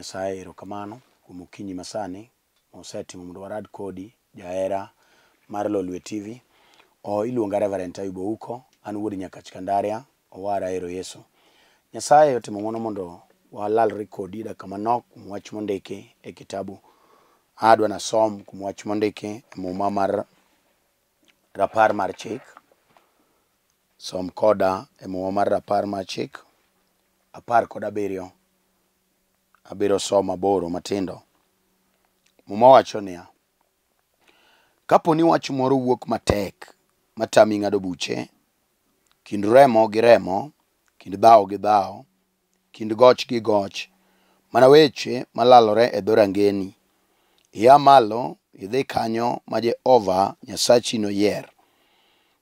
Nyasaye erokamano kuom okinyi masani mosetimo mondo warad kodi jahera mar Lolwe TV. O iluonga Reverend Ayub Ouko, an wuod Nyakach Kandaria, owara ero Yesu. Nyasaye otimo ng'wono mondo walalre kodi dakika manok kuom wach mondiki e kitabu. Adwa nasom kuom wach mondiki e muma mar rapar mar chik. Som koda e muma mar rapar mar chik 17. Abiro somo 8 matindo. Muma wacho niya, kapo ni wach moro wuok matek matami ng'ado buche, kind remo gi remo, kind dhawo gi dhawo, kind goch gi goch, mana weche malalore e dhorangeni, ia malo idhi kanyo ma Jehova Nyasachi noyier,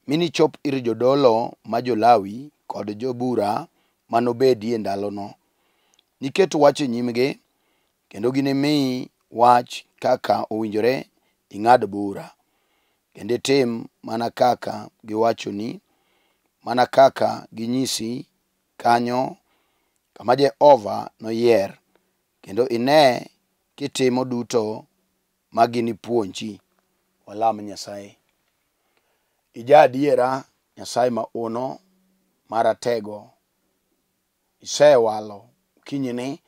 mi nichop ir jodolo ma jo-Lawi kod jobura manobedie ndalono. Niket wach e nyimgi, kendo ginimiyi wach kaka owinjore ing'ad bura, kendo itim mana kaka giwachoni, mana kaka ginyisi kanyo kama Jehova noyier, kendo ine kitimo duto ma ginipuonji. Walam Nyasaye. Ija adiera Nyasaye ma ono maratego, isewalo okinyini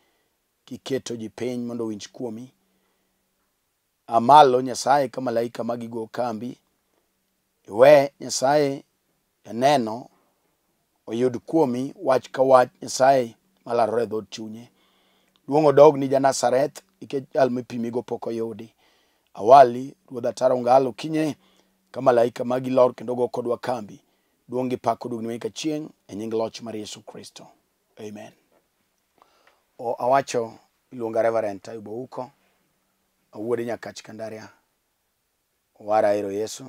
kiketo ji piny mondo owinj kuomi. Amalo Nyasaye ka malaika magigo kambi, iwe Nyasaye janeno oyud kuomi wach ka wach Nyasaye malarore e dhood chunye. Duong' odog ni ja-Nazareth nikech jal mipimigo pok oyudi. Awali Ruodh Ataro Ngalo okinyi ka malaika magi lor kendo go kodwa kambi. Duong' gi pak oduogni nyaka chieng' e nying loch mar Yesu Kristo. Amen. O awacho iluonga Reverend Ayub Ouko, awuod Nyakach Kandaria. Owara ero Yesu.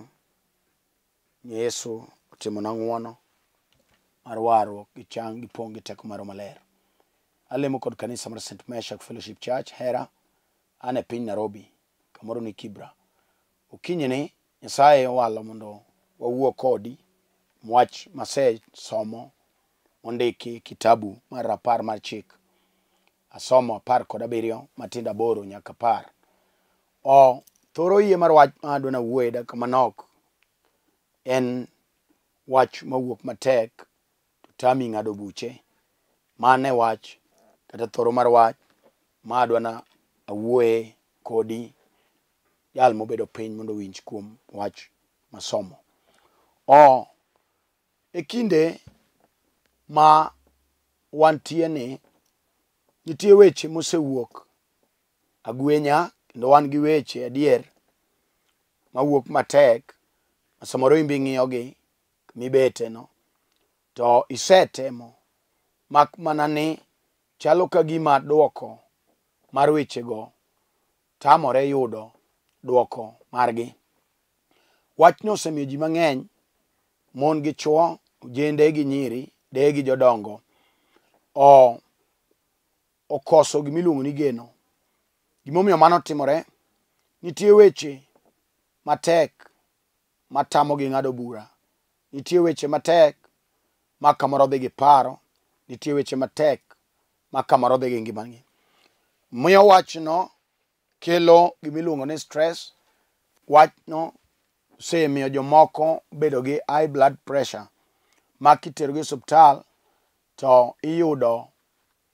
Yesu otimona ng'uono mar warruok gi chang gi pong' gi teko mar Roho Maler. Alemo kod kanisa mar St. Meshak Fellowship Church, Hera, an e piny Nairobi, kamoro ni Kibra. Okinyi ni Nyasaye owalo mondo wawuo kodi wach masesomo mondiki kitabu mar rapar mar chik. Asomo 17 matindo 8 nyaka 10. O thoro yie mar wach ma adwa nawuoye dakika manok en wach mawuok matek to tami ng'ado buche. Mano e wach kata thoro mar wach ma adwa na awuoye kodi jal mobedo piny mondo owinj kuom wach masomo. O e kinde ma wantie ni nitie weche mosewuok agwenya kendo wan gi weche adier mawuok matek ma samoro in be ing'iyogi mibete no to isetemo mak mana ni chalo ka gima duoko mar wechego tamore yudo duoko margi. Wachno osemiyo ji mang'eny, mon gi chwo, ojende gi nyiri, deye gi jodongo, okoso gimiluongo ni geno. Gimomiyo mano timore, nitie weche matek matamogi ng'ado bura. Nitie weche matek ma kamoro dhi gi paro, nitie weche matek ma kamoro dhi gi ngimagi. Miyo wachno kelo gimiluongo ni stress. Wachno osemiyo jomoko bedo gi high blood pressure ma kiterogi e osiptal to iyudo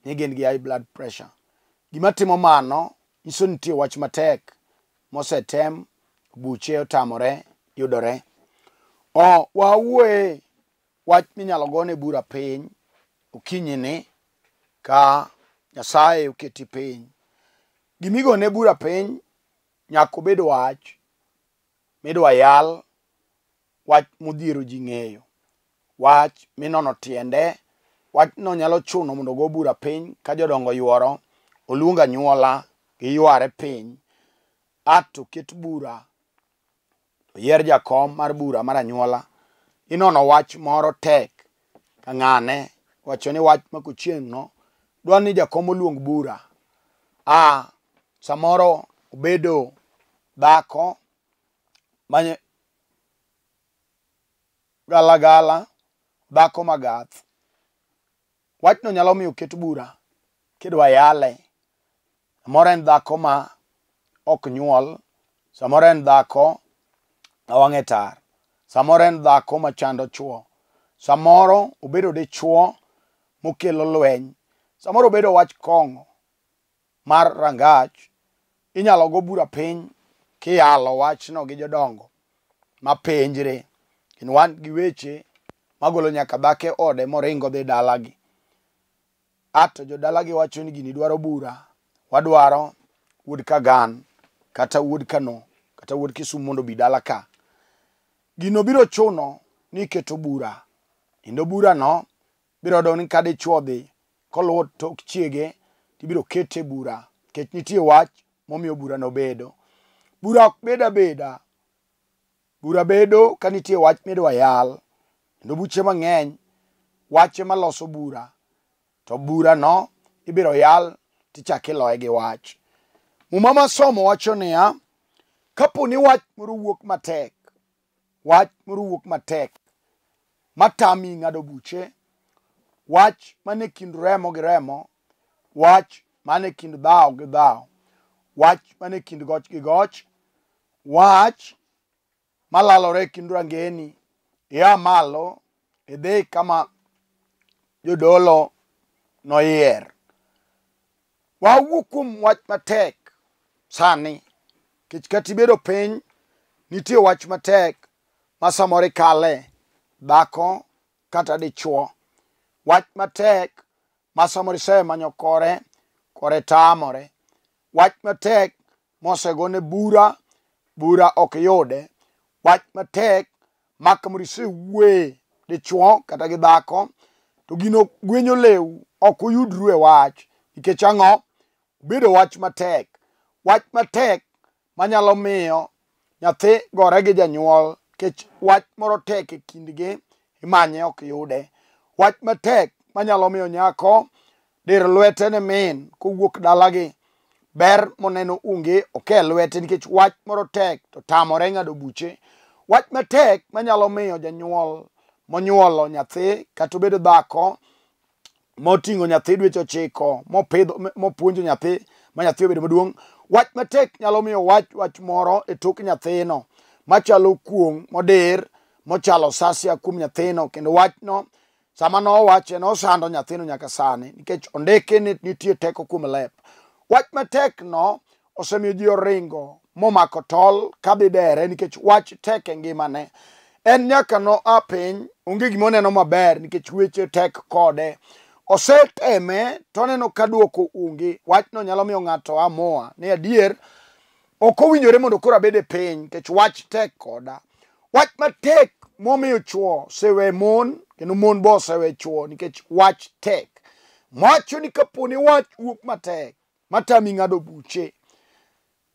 ni gin gi high blood pressure. Gima timo mano nyiso ni nitie wach matek mosetem, buche otamore yudore. O wawuoye wach minyalo gone bura piny okinyi ni ka Nyasaye oketi piny. Gimigone bura piny nyaka obed wach midwa yal, wach modhiero ji ng'eyo, wach minono tiende, wachno nyalo chuno mondo ogo bura piny ka jodongo yuoro, oluong anyuola giyware piny, ato ket bura, oyier jakom mar bura mar anyuola. Inono wach moro tek ka ng'ane wacho ni wach ma kochieng' no dwa ni jakom oluong bura. A samoro obedo dhako ma galagala, dhako magath. Wachno nyalo miyo oket bura kidwa yale. Samoro en dhako ma ok nyuol, samoro en dhako ma wang'e tar, samoro en dhako machando chuo, samoro obedo dichuo mokelo lweny, samoro obedo wach kong'o mar rangach. Inyalo go bura piny kiyalo wachno gi jodongo mapenjre. Kendo wan gi weche magolo nyaka dhako e ode moringo dhi dalagi. Ato jodalagi wacho ni gini dwaro bura, wadwaro wuod Kagan kata wuod Kano kata wuod Kisumu mondo obi dala ka. Gino biro chuno ni iketo bura, kendo burano biro yudo ni ka dichuo odhi koluwo tok chiege tibiro kete e bura nikech nitie wach momiyo burano bedo. Bura ok bed abeda, bura bedo ka nitie wach midwa yal, kendo buche mang'eny wach ema loso bura, to burano ibiro yal tichako iloye gi wach. Muma masomo wacho niya, kapo ni wach moro wuok matek, wach moro wuok matek matami ng'ado buche, wach mane kind remo gi remo, wach mane kind dhawo gi dhawo, wach mane kind goch gi goch, wach malalore e kind rangeni, ia malo idhi kama jodolo noyier. Wawuo kuom wach matek sani, nikech kata ibedo piny, nitie wach matek ma samoro ikale dhako kata dichuo. Wach matek ma samoro isemanyo kore, kore tamore. Wach matek mosegone bura, bura ok yude. Wach matek ma kamoro isewuoye dichuo kata gi dhako, to gino gwenyo lew, ok uyudru e wach. Nikech ang'o? Obedo wach matek. Wach matek manyalo miyo nyathi gore gi janyuol, nikech wach moro tek e kindgi, imanye ok yude. Wach matek manyalo miyo nyako dir lwete ne min kowuok dalagi, ber moneno onge oke lwete nikech wach moro tek to tamore ng'ado buche. Wach matek manyalo miyo janyuol monyuolo nyathi kata obedo dhako moting'o nyathi dweche 9 mopidho mopuonjo nyathi ma nyathi obedo maduong'. Wach matek nyalo miyo wach moro e tok nyathino machalo kuong' modir mochalo sasia kuom nyathino, kendo wachno sama nowache nosando nyathino nyaka sani nikech ondike ni nitie teko kuom lep. Wach matek no osemiyo ji oringo momako tol kadhi dere nikech wach tek e ngimane. En nyaka no a piny, onge gima oneno maber nikech weche tek kode. Oseteme to oneno ka duoko onge. Wachno nyalo miyo ng'ato amua ni adier ok owinjore mondo koro abed e piny nikech wach tek koda. Wach matek momiyo chuo osewe mon kendo mon be osewe chuo nikech wach tek. Mawacho ni kapo ni wach wuok matek matami ng'ado buche,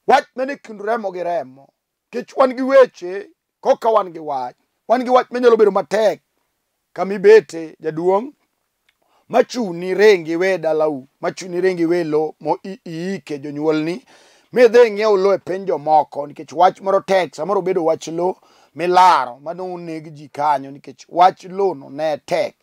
wach mane kind remo gi remo, nikech wan gi weche koka wan gi wach, wan gi wach manyalo bedo matek kamibete jaduong' machuni ringi we dalau, machuni ringi we lo mo iike jonyuolni midhi ing'iew lo e piny jomoko nikech wach moro tek. Samoro obedo wach lo milaro mano oneg ji kanyo nikech wach lo no ne tek.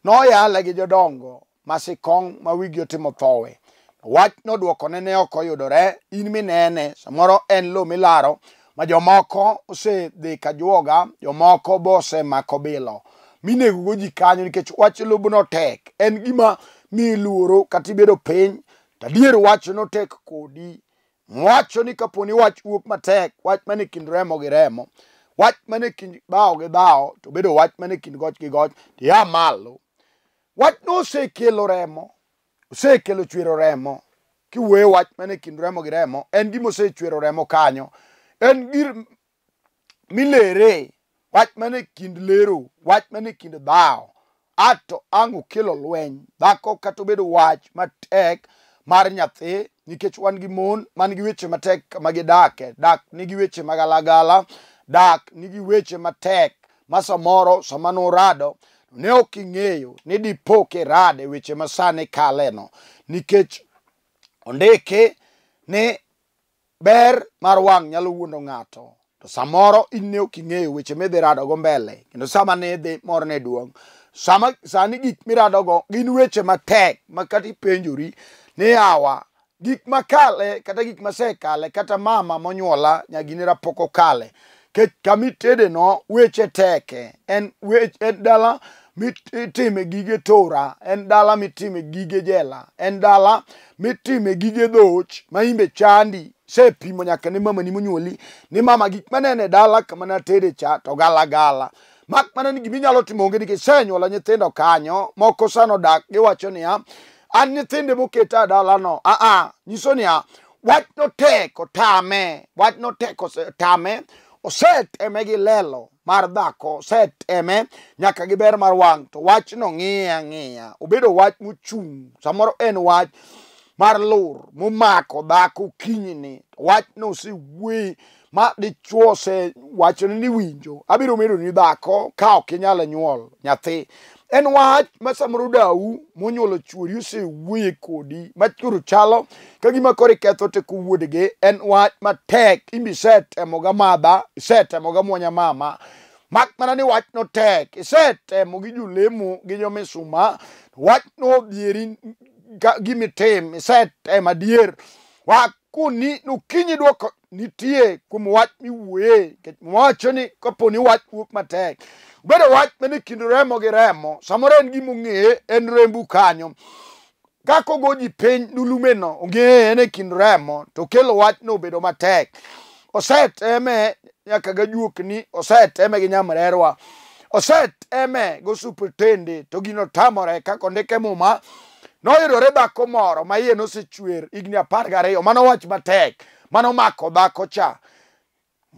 Noyale gi jodongo masikong' ma wigi otimo thowe. Wach noduokone ne ok oyudore, in minene samoro en lo milaro ma jomoko osedhi kajuoga, jomoko be osemako bilo minego go ji kanyo nikech wach lobno tek. En gima miyi luoro kata ibedo piny to adier wach no tek kodi. Mwacho ni kapo ni wach wuok matek, wach mane kind remo gi remo, wach mane kind dhawo gi dhawo, to bedo wach mane kind goch gi goch, to ia malo. Wach no osekelo remo, osekelo chwero remo. Kiwuoyo wach mane kind remo gi remo, en gima osechwero remo kanyo. En gir milere, wach mane kind lero, wach mane kind dhawo. Ato ang' okelo lweny, dhako kata obedo wach matek mar nyathi, nikech wan gi mon man gi weche matek ma gidake, dak nigi weche magalagala, dak nigi weche matek ma samoro sama nurado ne ok ing'eyo ni dipo kirade weche ma sani kaleno, nikech ondiki ni ber mar wang' nyalo wuondo ng'ato, to samoro in ne ok ing'eyo weche midhi radogo mbele, kendo sama ne idhi mor ne duong'. Sama sani gik miradogo gin weche matek ma kata ipenjori ni yawa Gik makale kata gik masekale kata mama monyuola nyaginera pok okale. Kech kamitede no weche teke. En wech en dala mitime gige tora, en dala mitime gige jela, en dala mitime gige dhoch ma imbe chandi. Sepimo nyaka ne mamani monyuoli ni mama gik manene dala kama natede cha to gala gala. Mak mana ni giminyalo timo onge nikech senyuolo nyithindo kanyo moko sano dak giwacho niya an nyithinde moketa e dalano nyiso niya wachno tek otame, wachno tek osetame, oseteme gi lelo mar dhako, oseteme nyaka gi ber mar wang' to wachno ng'iye ang'iya. Obedo wach mochung', samoro en wach mar lur momako dhako okinyini, wachno osewuoye ma dichuo osewachone ni winjo abiro medo ni dhako ka ok inyal nyuol nyathi. En wach ma samoro dau monyuolo chuori osewuoye kodi ma koro chalo ka gima koro iketho teko wuodgi. En wach matek, imbe isetemo ga madha, isetemo ga muonya mama, mak mana ni wachno tek, isetemo gi jolemo gi jomisuma, wachno odhieri gimitim, isetemo adier. Wakoni okinyi duoko nitie kuom wach miwuoye, nikech wacho ni kapo ni wach wuok matek, obedo wach mane kind remo gi remo, samoro en gima ong'eye, en rembu kanyo. Kaka ogo ji piny dulumeno ong'eye en e kind remo, to kelo wachno obedo matek. Oseteme nyaka ga juokni, oseteme gi nyamrerwa, oseteme go superintendent to gino tamore. Kaka ondike Muma, noyudore dhako moro ma iye nosechwer higni 12. Mano wach matek mano mako dhako cha.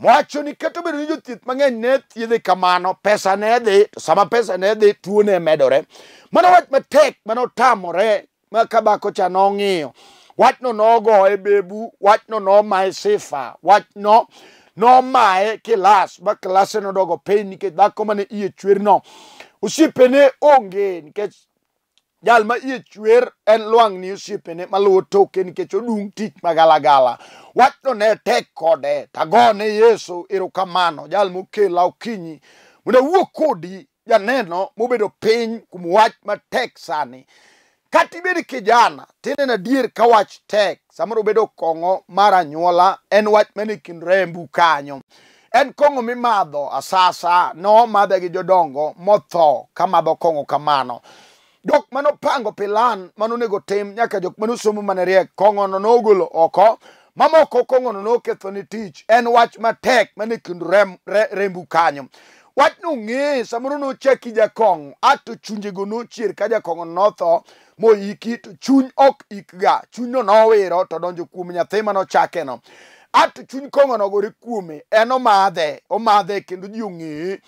Wacho ni kata obedo ni jothieth mang'eny ne thiedhe kamano, pesa ne dhi, to sama pesa ne dhi, tuo ne medore. Mano wach matek manotamore ma ka dhako cha nong'iyo. Wachno nogoye bebu, wachno nomaye sifa, wachno nomaye kilas, ma klase nodogo piny nikech dhako mane iye chwer no. Osiepene onge nikech jal ma iye chwer en lwang'ni osiepene maluwo toke nikech odung' tich magalagala. Wachno ne tek kode, tagone Yesu erokamano, jal mokela okinyi mondo awuo kodi janeno mobedo piny kuom wach matek sani. Kata ibed kijana, tineno adier ka wach tek, samoro obedo kong'o mar anyuola, en wach mane kind rembu kanyo. En kong'o mimadho asasa, nomadhe gi jodongo motho kamadho kong'o kamano. Jok manopango pilan manonego tim nyaka jok manosomo mane riek, kong'ono nogolo oko, mamoko kong'ono noketho ni tich. En wach matek mane kind rembu kanyo. Wachno ong'eye, samoro nochaki jakong'o, ato chunjego nochier ka jakong'o notho moiki, to chuny ok ikga. Chunyno nowiro to donjo kuom nyathi manochakeno. Ato chuny kong'o nogore kuome, en omadhe, omadhe kendo ji ong'eye.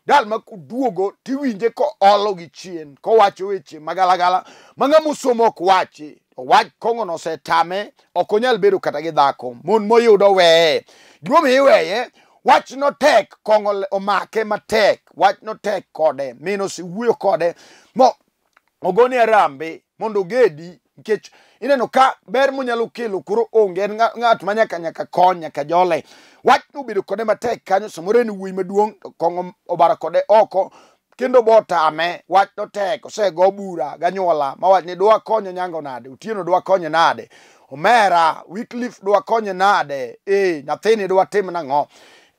Jal ma koduogo tiwinje koolo gi chien, kowacho weche magalagala ma ng'ama osomo ok wachi. To wach kong'ono osetame, ok onyal bedo kata gi dhako. Mon moyudo weye. Gimomiyo iweye, wachno tek, kong'o omake matek, wachno tek kode, min osewuoyo kode, mo ogone arambe mondo ogedi, nikech ineno ka ber monyalo kelo koro onge, en ng'at ma nyaka kony, nyaka jole. Wachno obedo kode matek kanyo, samoro en wuoyi maduong' to kong'o obaro kode oko, kendo botame, wachno tek, osego bura ganyuola, mawach ni dwa konyo nyango nade, Otieno dwa konyo nade, omera Wycliffe dwa konyo nade, nyathini dwa tim nang'o.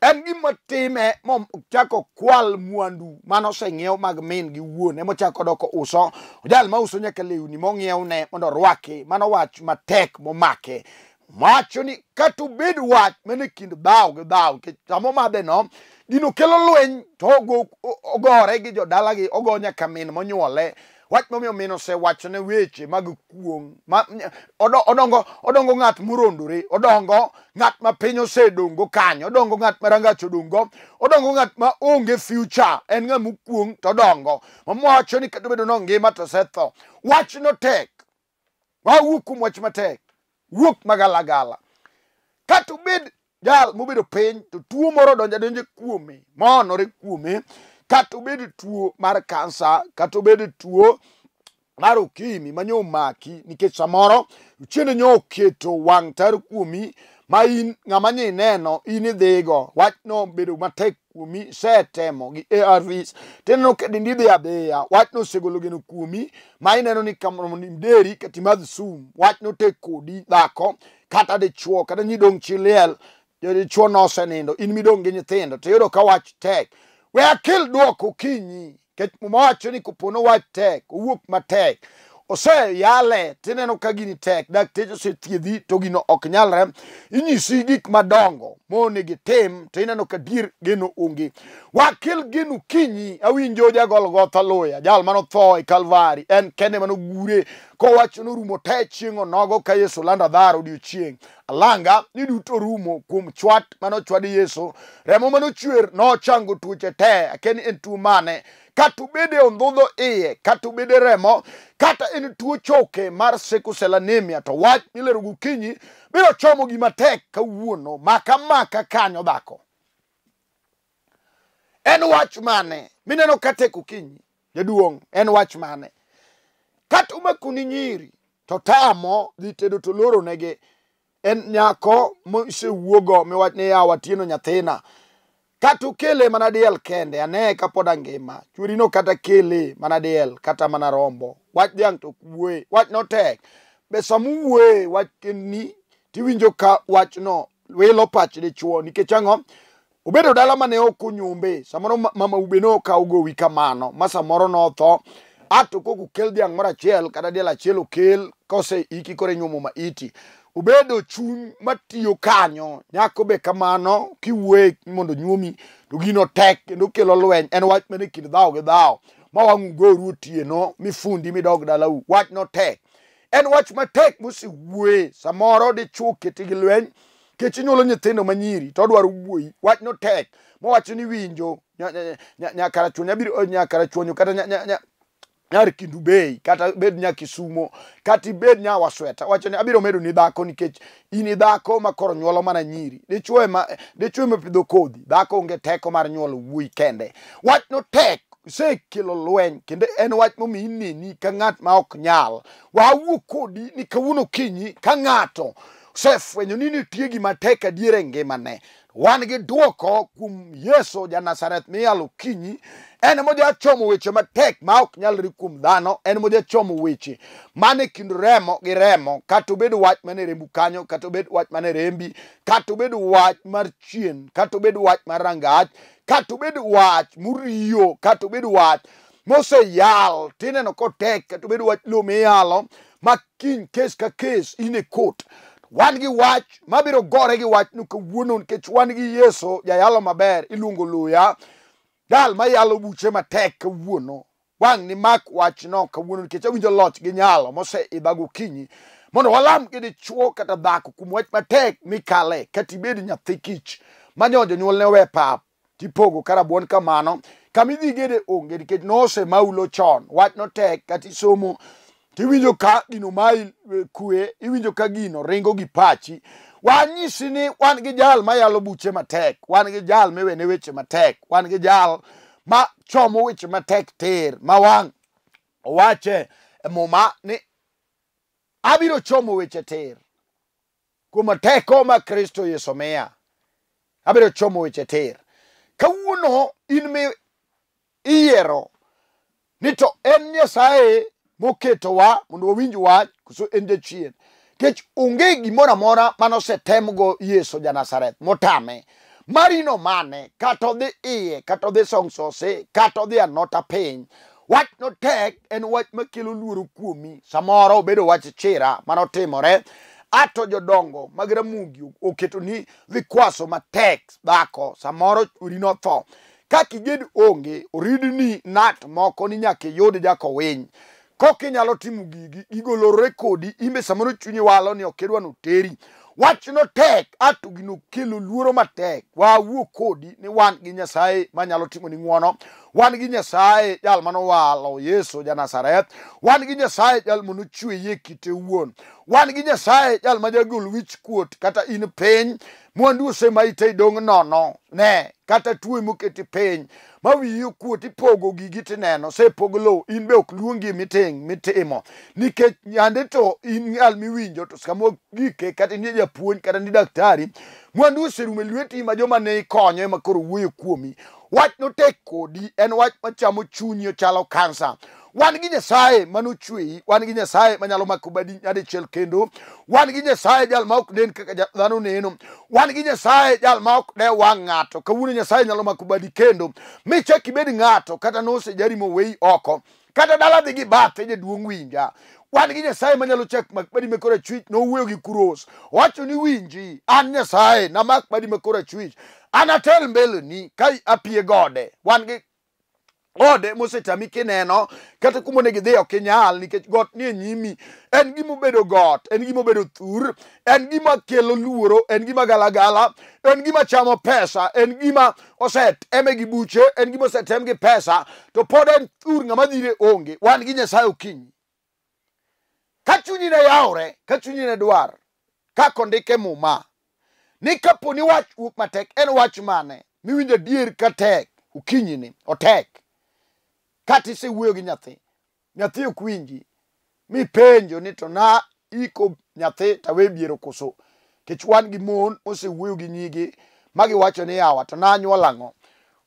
En gima time mochako kwal mwandu manoseng'iew mag min gi wuon, emochako doko uso. Jal mauso nyaka lewni mong'iewne mondo orwaki, mano wach matek momake. Wacho ni kata obed wach mane kind dhaw gi dhaw, nikech sama omadhe no, gino kelo lweny to ogore gi jodalagi, ogo nyaka min monyuole. Wach momiyo min osewachone weche mag kuong'. Odongo ng'at morondore, odongo ng'at ma piny osedong'go kanyo, odongo ng'at ma rangach odong'go, odongo ng'at ma onge future, en ng'ama okuong' to odongo. Mawacho ni kata obedo ni ongima to osetho. Wachno tek. Wawuok kuom wach matek. Wuok magalagala. Kata obed jal mobedo piny to tuo moro odonjo adonja kuome, moonore kuome, kata obed tuo mar kansa, kata obed tuo mar okimi manyo omaki, nikech samoro jochiende nyo oketo wang' tar kuomi Ma in ng'ama ni neno in idhigo wachno bedo matek kuomi setemo gi ARVs tineno ka dendi dhi adhiya wachno osegolo geno kuomi ma ineno ni kamondo imderi kata imadh sum wachno tek kodi dhako kata dichuo kata nyidong' chi liel dichuo nosenindo in midong' gi nyithindo tiyudo ka wach tek. We akel duoko okinyi nikech Muma wacho ni kopono wach tek owuok matek oseyale tineno ka gini tek dakteche osethiedhi to gino ok nyalre inyisi gik madongo monego itim to ineno ka dier geno onge. Wakel geno okinyi. Awinjo ja Golgotha luya jal manotho e Kalvari en kende manogure kowacho norumo te chieng' onogo ka Yesu lando adhar odiochieng' alanga ni duto rumo kuom chwat manochwad Yesu remo manochwer nochango tuoche te akia ni en tuo mane kata obed e ondhudho iye kata obed e remo kata en tuo choke mar sickle cell anemia to wach milero gokinyi biro chomo gima tek kawuono maka maka kanyo dhako. En wach mane mineno ka tek okinyi jaduong' en wach mane kata omakoni nyiri to tamo dhi tedo to loro negi en nyako mosewuogo miwach ni yawa Atieno nyathina kata okele mana diel kende ane kapod angima chwerino kata kele mana diel kata mana rombo wach dhiang' to ok wuoye wach notek be sama uwuoye wach kendni tiwinjo ka wachno wilo pach dichuo nikech ang'o obedo dala mane ok onyombe samoro mama ube nokaw gowi kamano ma samoro notho ato kok okel dhiang' moro achiel kata diel achiel okel kose iki koro inyuomo maiti obedo chuny matiyo kanyo nyako be kamano kiwuoye mondo nyuomi to gino tek kendo kelo lweny en wach mane kind dhawo gi dhawo ma wang' ugoru otieno mifundi midog dalau wach no tek en wach matek mosewuoye samoro dichuo keti gi lweny kech inyuolo nyithindo manyiri to odwaro wuoyi wach no tek mowacho ni winjo nyakarachuonyo abiro nyakarachuonyo kata nyar Kendu Bay kata bed nya Kisumo kata ibed nya Wasweta wacho ni abiro medo ni dhako nikech in idhako ma koro nyuolo mana nyiri dichuo ema pidho kodhi dhako onge teko mar nyuolo wuoyi kende wach no tek osekelo lweny kendo en wach momiyo ineni ka ng'at ma ok nyal wawuo kodi ni kawuono okinyi ka ng'ato osefwenyo ni nitie gima tek adier e ngimane wan gi duoko kuom Yesu ja Nazareth miyalo okinyi en moja chomo weche matek ma ok nyalre kuom dhano en moja chomo weche mane kind remo gi remo kata obed wach mane rembu kanyo kata obed wach mane rembi kata obed wach mar chien kata obed wach mar rangach kata obed wach muriyo kata obed wach moseyal tineno kotek kata obed wach lo miyalo ma kiny kes ka kes in e kot wan gi wach mabiro gore gi wach no kawuono nikech wan gi Yesu jayalo maber iluongo luya jal mayalo buche matek kawuono wang' ni mak wachno kawuono nikech awinjo loch gi nyalo moseidha gokinyi mondo walam gi dichuo kata dhako kuom wach matek mikale kata ibed nyathi kich manyo jonyuolne owe pap tipogo ka rabuon kamano kamidhi gede onge nikech nosemaulo chon wach notek kata isomo tiwinjo ka gino mayi kwe iwinjo ka gino ringo gi pachi wanyisi ni wan gi jal mayalo buche matek wan gi jal miwene weche matek wan gi jal ma chomo weche matek tir ma wang' owache e Muma ni abiro chomo weche tir kuom teko ma Kristo Yesu miya abiro chomo weche tir kawuono in mi iyiero ni to en Nyasaye moketowa mondo wawinj wach koso en jachien nikech onge gimoro amora manosetemgo Yesu ja Nazareth motame marino mane kata odhi iye kata odhi songsose kata odhi anota piny wach no tek en wach makelo luoro kuomi samoro obedo wach chira manotimore ato jodongo mag Ramogi oketo ni vikwaso matek dhako samoro chwori notho kaka iged onge oridni nat moko ni nyaka iyud jakowiny kokinyalo timo gigi gigo lorore kodi imbe samoro chunyi walo ni ok idwa noteri wach no tek ato gino kelo luoro matek wawuo kodi ni wan gi Nyasaye manyalo timo ni ng'uono Wan gi Nyasaye jal manowalo Yesu ja Nazareth. Wan gi Nyasaye jal manochweye kite wuon. Wan gi Nyasaye jal ma jagol wich kuot kata in piny mwandu osemayi te idong' nono. Ne, kata tuo moketi piny ma wiyi okuot ipogo gigi tineno osepog lowo in be ok luongi e meeting mitimo nikech yande to in ng'al miwinjo to sama gike kata in japuonj kata ni daktari mwandu oserumo e lweti ma joma ne ikonyo ema koro wuoyo kuomi. Wach notek kodi en wach machamo chunyi ochalo kansa. Wan gi Nyasaye manochweyi, wan gi Nyasaye manyalo mako badi nyadichiel kendo, wan gi Nyasaye jal ma ok nen kaka dhano neno, wan gi Nyasaye jal ma ok dew wang' ng'ato. Kawuono Nyasaye nyalo mako badi kendo michak ibed ng'ato kata nosejari moweyi oko, kata dala dhi gi bathe jaduong' winja. Wan gi Nyasaye manyalo chak mak badi ma korachwich nowuoyo gi Kuros. Owacho ni winji, an Nyasaye namak badi ma korachwich, anatel mbeleni ka apie gode. Wan gi gode mosetami kineno kata kuma onego idhi ok inyal nikech got nie nyimi. En gima obedo got, en gima obedo thur, en gima kelo luoro, en gima galagala, en gima chamo pesa, en gima oseteme gi buche, en gima osetem gi pesa, to pod en thur ng'ama dhire onge. Wan gi Nyasaye okinyi. Ka chunyi ne yawre, ka chunyi ne dwar, kaka ondik e Muma, ni kapo ni wach wuok matek, en wach mane miwinjo adier ka tek okinyi ni otek. Kata isewuoyo gi nyathi, nyathi ok winji, mipenjo ni to na iko nyathi tawe biero koso. Nikech wan gi mon mosewuoyo gi nyigi ma giwacho ni yawa to nanyuol ang'o.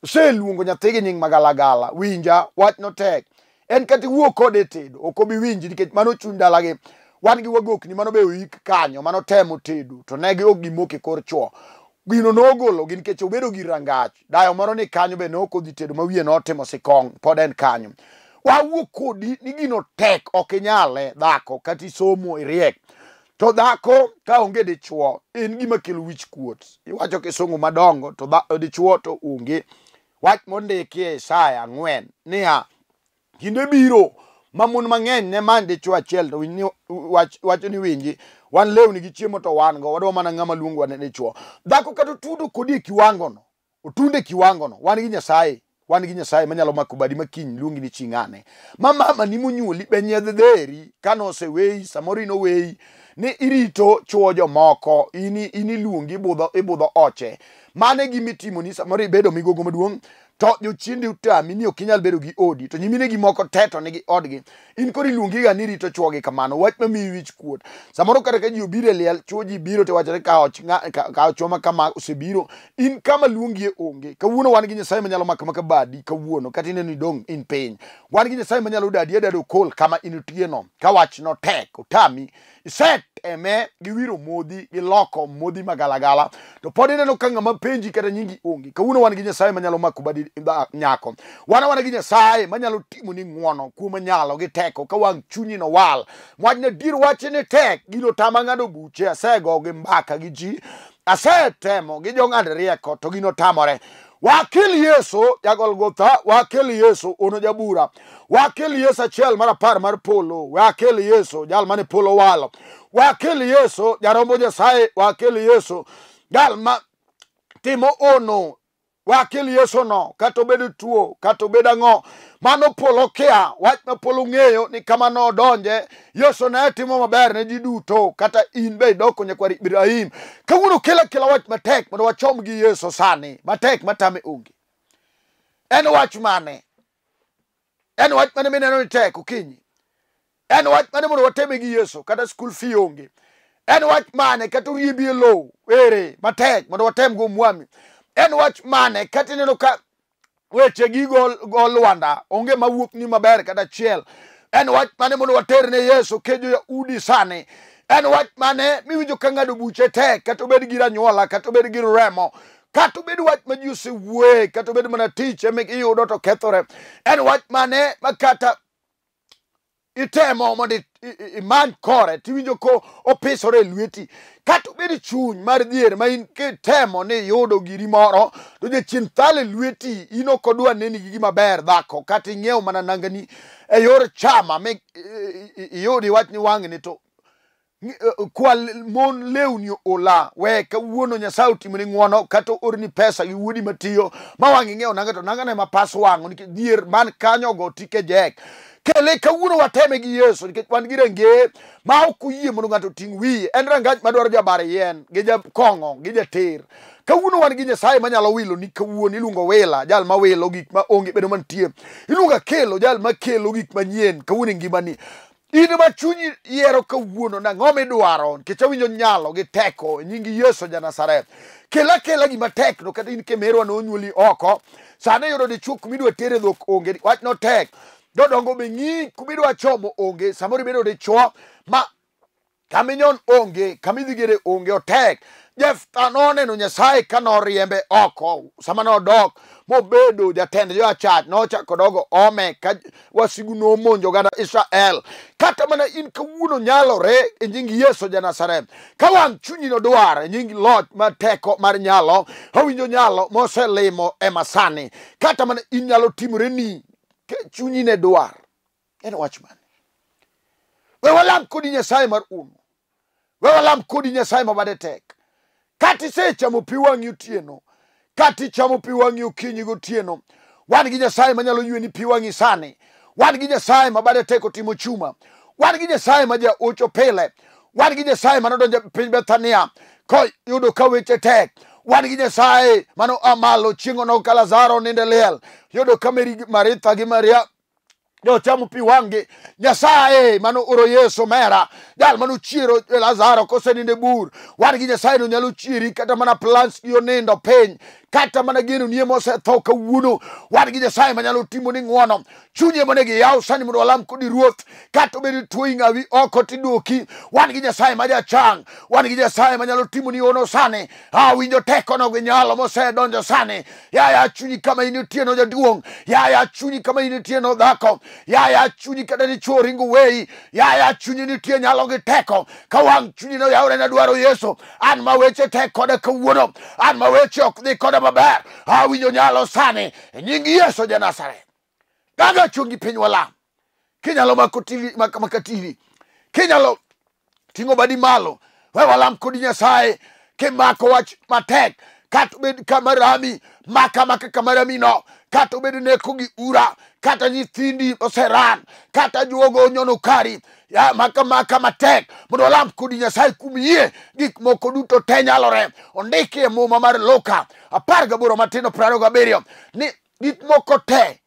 Oseluongo nyathi gi nying magalagala, winja wach notek. En kata iwuo kode e tedo, ok obi winji nikech mano chuny dalagi. Wan gi wagokni mano be oik kanyo, mano temo tedo, to ne gi ok gimoko e kor chwo. Gino nogologi nikech obedo gi rangach. Dayo moro ni kanyo be ne ok odhi tedo ma wiye notimo sikong', pod en kanyo. Wawuo kodi ni gino tek, ok inyale dhako, kata isomo iriek. To dhako ka onge dichuo, en gima kelo wich kuot. Iwacho kisungu madongo to dichuo to onge. Wach mondiki e Isaya 4 niya, kinde biro ma mon mang'eny ne many dichuo achiel to wacho ni winji, wan lewni gi chiemo to wan go, wadwa mana ng'ama luongowa ni dichuo. Dhako kata otundo kodi e kiwango no, otundo e kiwango no, wan gi Nyasaye. Wan gi Nyasaye manyalo mako badi ma kiny luongi ni chi ng'ane. Ma mama ni monyuoli be nyiedh dheri kane oseweyi, samoro in oweyi, ni irito chuo jomoko, in iluongi ibudho oche. Mano e gima itimoni, samoro ibedo migogo maduong', to jochiende otami ni ok inyal bedo gi odi, to nyiminegi moko te to nigi odgi. In koro iluongiga ni irito chuogi kamano, wach mamiyi wich kuot. Samoro kata ka ji obiro e liel, chuo ji biro to iwacho ni ka chuo ma kama osebiro, in kama luongie onge. Kawuono wan gi Nyasaye manyalo mako maka badi kawuono, kata ineno idong' in piny. Wan gi Nyasaye manyalo dadi adada okol kama intieno, ka wach no tek, otami, iseteme gi wiro modhi, gi loko modhi magalagala, to pod ineno ka ng'ama penji kata nyingi onge. Kawuono wan gi Nyasaye manyalo mako badi nyako. Wan awana gi Nyasaye manyalo timoni ng'uono kuom nyalo gi teko ka wang' chunyi no wal. Wach adier wach ni tek, gino tama ng'ado buche, asego gi mbaka gi ji, asetemo gi jong'ad rieko to gino tamore. Wakel Yesu ja Golgotha, wakel Yesu ono jabura, wakel Yesu achiel mar apar mar polo, wakel Yesu jal mane polo walo, wakel Yesu jarombo Nyasaye, wakel Yesu jal ma timo ono, wakel Yesu no, kata obedo tuo, kata obedo ang'o, mano polo kia, wach ma polo ng'eyo ni kama nodonje, Yesu ne timo maber ne ji duto, kata in be idoko nyakwar Ibrahim. Kawuono kela kela wach matek mondo wachom gi Yesu sani, matek matame onge. En wach mane? En wach mane mineno ni tek okinyi? En wach mane mondo wateme gi Yesu kata school fee onge? En wach mane kata oriembi e lowo ere matek mondo watem go mwami? En wach mane kata ineno ka weche gi go lwanda onge mawuok ni maber kata achiel? En wach mane mondo water ne Yesu kejo Yahudi sani? En wach mane miwinjo ka ng'ado buche tek, kata obed gi anyuola, kata obed gi remo, kata obed wach ma ji osewuoye, kata obed mana tich ema iyudo to kethore? En wach mane ma kata itemo mondo imany kore tiwinjo ko opisore e lweti, kata obed chuny mar dhier ma in kitemo ni iyudo giri moro to jachien thalo e lweti, in ok odwa neni gi gima ber dhako, kata ing'iewo mana nangani e yor chama mi iyud iwach ni wang'ni to Kwa mon lewni ola we kawuono Nyasaye otimoni ng'uono kata oorni pesa gi wuodi matiyo ma wang' ing'iewo nanga to nanga ne ma pas wang'o nikech dhier man kanyo go tike jek. Kele kawuono wateme gi Yesu nikech wan gi rangeye ma ok oyie mondo ng'ato oting' wiye. En rangach madwaro jabar yien gi jakong'o gi jater. Kawuono wan gi Nyasaye manyalo wilo ni kawuono iluongo wila jal ma wilo gik ma onge bedo mantie. Iluongo akelo jal ma kelo gik manyien kawuono e ngimani. In ma chunyi yiero kawuono nang'o midwaro nikech awinjo nyalo gi teko e nying Yesu ja Nazareth. Kel akela gima tek no kata in kemerwa nonyuoli oko. Sani yudo dichuo kumidwa tere dhok onge wach no tek. Jodongo be ng'i kumidwa chomo onge samoro ibedo dichuo ma kaminyon onge kamidhi gere onge otek. Jeftha noneno Nyasaye ka noriembe oko sama nodok mobedo jatend joachach nochako dogo ome ka wasigu nomonjo oganda Israel. Kata mana in kawuono nyalore e nying Yesu ja Nazareth. Ka wang' chunyi nodwar e nying loch mar teko mar nyalo, owinjo nyalo moselimo e masani. Kata mana in nyalo timoreni chunyi ne dwar. En wach mane? We walam kodi Nyasaye mar uno. We walam kodi Nyasaye ma bade tek. Kata isechamo pi wang'i otieno, kata ichamo pi wang'i okinyi gotieno, wan gi Nyasaye manyalo yweni pi wang'i sani. Wan gi Nyasaye ma bade tek otimo chuma. Wan gi Nyasaye ma jaocho pile. Wan gi Nyasaye manodonjo e piny Bethania koyudo ka weche tek. Wan gi Nyasaye mano a malo chieng' onogo ka Lazaro nindo e liel. Yudo ka Mary, Maritha gi Maria jochamo pi wang'gi. Nyasaye mano oro Yesu mera, jal mano chiero Lazaro kosenindo e bur. Wan gi Nyasaye no nyalo chieri kata mana plans gi onindo piny, kata mana geno nie mosetho kawuono. Wan gi Nyasaye manyalo timoni ng'uono. Chunyi ema onego iyaw sani mondo walam kodi Ruoth. Kata obed ni tuo ing'awi oko tiduoki. Wan gi Nyasaye ma jachang. Wan gi Nyasaye manyalo timoni hono sani. Awinjo tekono gi nyalo mosedonjo sani. Yaya chunyi kama in otieno jaduong'. Yaya chunyi kama in otieno dhako. Yaya chunyi kata dichuo ringo weyi. Yaya chunyi nitie nyalo gi teko. Ka wang' chunyi no yawre na dwaro Yesu. An ma weche tek koda kawuono. An ma weche ok dhi koda maber. Awinjo nyalo sani. E nying Yesu ja Nazareth. Gaga chungi piny walam. Kinyalo mako TV, maka TV. Kinyalo ting'o badi malo. We walam kodi Nyasaye. Kimako wach matek. Kata obed kama rami, maka maka kama rami no. Kata obed neko gi ura, kata nyithindi oseran, kata juogo onyono kari. Ya maka maka matek mondo walam kodi Nyasaye kuom yie gik moko duto te nyalore. Ondiki e Muma mar Luka 18 matindo 27 ni gik moko te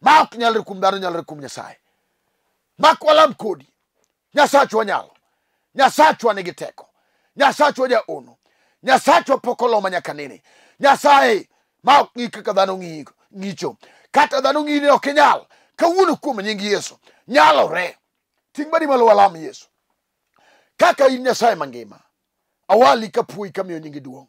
ma ok nyalre kuom dhano nyalre kuom Nyasaye. Mak walam kodi. Nyasachwa nyalo. Nyasachwa nigi teko. Nyasachwa jaono. Nyasachwa pok oloma nyaka nene. Nyasaye ma ok ng'i kaka dhano ng'icho. Kata dhano ng'i ni ok inyal. Kawuono kuom nying Yesu. Nyalore. Ting' badi malo walam Yesu. Kaka in Nyasaye mangima. Awali kapuoyi kamiyo nyingi duong'.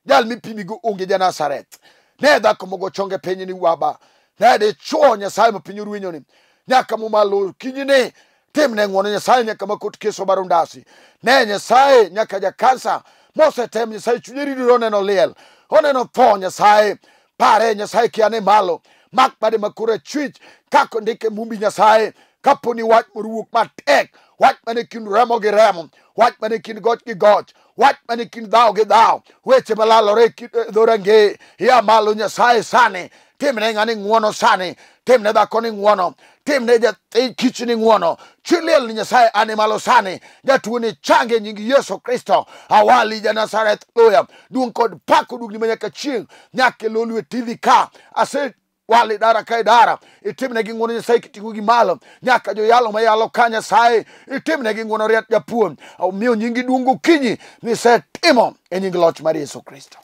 Jal mipimigo onge ja Nazareth. Ne dhako mogo chonge piny ni waba. Ne dichuo Nyasaye ma piny orwenyo ni. Nyaka mumalo kinyne timne ng'uono Nyasaye nyaka makot keso barundasi. Ne Nyasaye nyaka jakansa mosetem Nyasaye chunye ridore oneno liel. Oneno tho Nyasaye. Pare Nyasaye kiane malo. Mak bade makore chwich kako ndike mumbi Nyasaye. Kapo ni wach moro wuok matek. Wach mane kind remo gi remo. Wach mane kind goch gi goch. Wach mane kind dhaw gi dhaw. Weche malalore e dhorangeye. Ya malo Nyasaye sani. Timne ng'ani ng'uono sani. Timne dhako ni ng'uono. Timne jathi kich ni ng'uono. Chi liel ni Nyasaye ane malo sani. Jatuo ni change nying Yesu Kristo. Awali ja Nazareth loya. Duong' kod pak odugni manyaka chieng'. Nyaka e Lolwe TV ka. Ase wali dara ka idara. Itimne gi ng'uono Nyasaye kiting'o gi malo. Nyaka joyalo mayalo ka Nyasaye. Itimne gi ng'uono riat japuonj. Omiyo nyingi duong' gokinyi. Nisetimo e nying loch mar Yesu Kristo.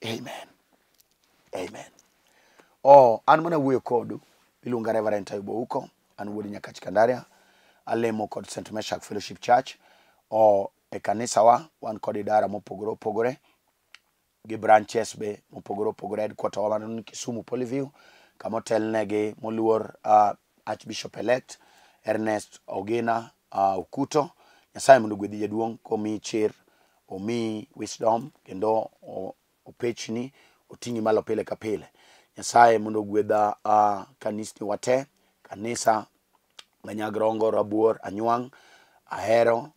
Amen. Amen. Oh, an mana wuoyo kodu. Iluonga Reverend Taibo Ouko. An wuod Nyakach Kandaria. Alemo kod St. Meshach Fellowship Church. O e kanisa wa wan kod idara mopogore opogore gi branches be mopogore opogore. Headquarter wa man Kisumu Polyview kama otelnegi moluor Archbishop elect Ernest Ogina Okuto. Nyasaye mondo ogwedhi jaduong' komiyi chir, omiyi wisdom kendo opechni oting'i malo pile ka pile. Nyasaye mondo ogwedha kanisni wate, kanisa Manyagrongo, Rabuor, Anywang', Ahero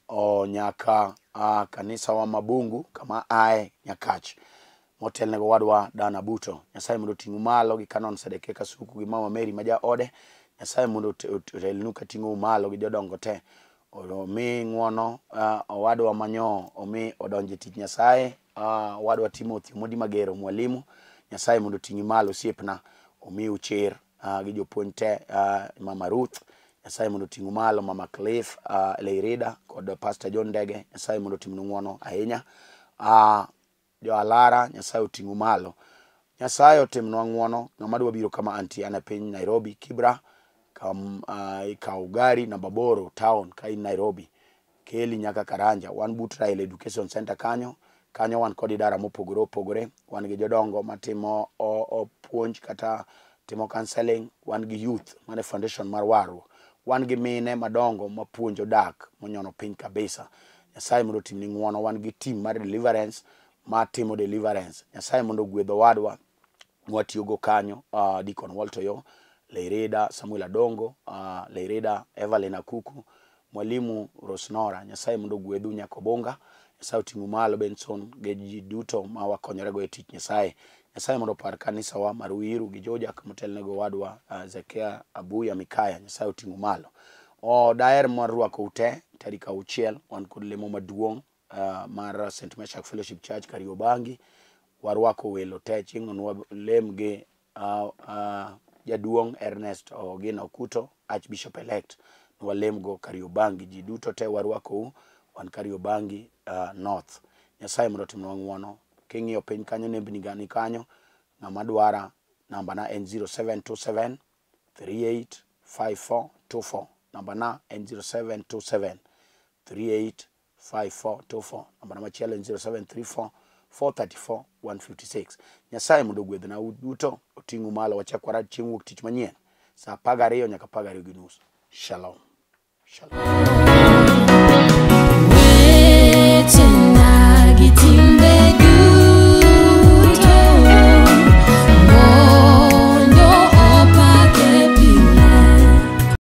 nyaka kanisa wa Mabungu kama ae Nyakach motelne go wadwa Dan Abuto. Nyasaye mondo oting'u malo gi Canon Sedekia Kasuku gi Mama Mary ma jaode. Nyasaye mondo otelnu kating'ou malo gi jodongo te. Omi ng'uono owadwa manyo omi odonje tich Nyasaye. Owadwa Timothy Omodi Magero mwalimu. Nyasaye mondo oting'i malo osiepna. Omiu chir gi jopuonj te Mama Ruth. Nyasaye mondo oting'u malo Mama Cliff Leirida kod Pastor John Ndege. Nyasaye mondo otimnu ng'uono ahinya. Jo Alara Nyasaye oting'u malo. Nyasaye otimnwa ng'uono. Ng'ama dwa biro kama antie an e piny Nairobi Kibra. Ikaw gari namba 8 town ka in Nairobi. Keli nyaka Karanja. Wan but Raila Education Center kanyo. Kanyo wan kod idara mopogore opogore. Wan gi jodongo matimo puonj kata timo counseling. Wan gi youth mane foundation mar warruok. Wan gi mine madongo mapuonjo dak monyono piny kabisa. Nyasaye mondo otimni ng'uono. Wan gi team mar deliverance matimo deliverance. Nyasaye mondo ogwedh owadwa mwatiyogo kanyo, Deacon Walter Yo, Leirida Samuel Adongo, Leirida Evelyn Akuku, Mwalimu Rosnora. Nyasaye mondo ogwedhu Nyakobunga. Nyasaye oting'u malo Benson gi ji duto ma wakonyorego e tich Nyasaye. Nyasaye mondo opar kanisa wa mar Ruiru gi Jojak motelnego owadwa Zekia Abuya Mikaya. Nyasaye oting'u malo. Daher mar rwakou te tarik 6 wan kod lemo maduong' mar St. Meshak Fellowship Church Kariobangi. Warwako welo te chieng'no nwalem gi jaduong' Ernest Ogina Okuto, Archbishop elect. Nwalemgo Kariobangi. Ji duto te warwakou wan Kariobangi North. Nyasaye mondo otimnwa ng'uono. King'iyo piny kanyo nembni ga ni kanyo. Ng'ama dwara namba na en 0727 385424. Namba na en 0727 385424. Namba na machielo en 0734 434 156. Nyasaye mondo ogwedhna duto, oting'u malo. Wachak warad chieng' wuok tich manyien saa 12 nyaka 12:30. Shalom. Shalom.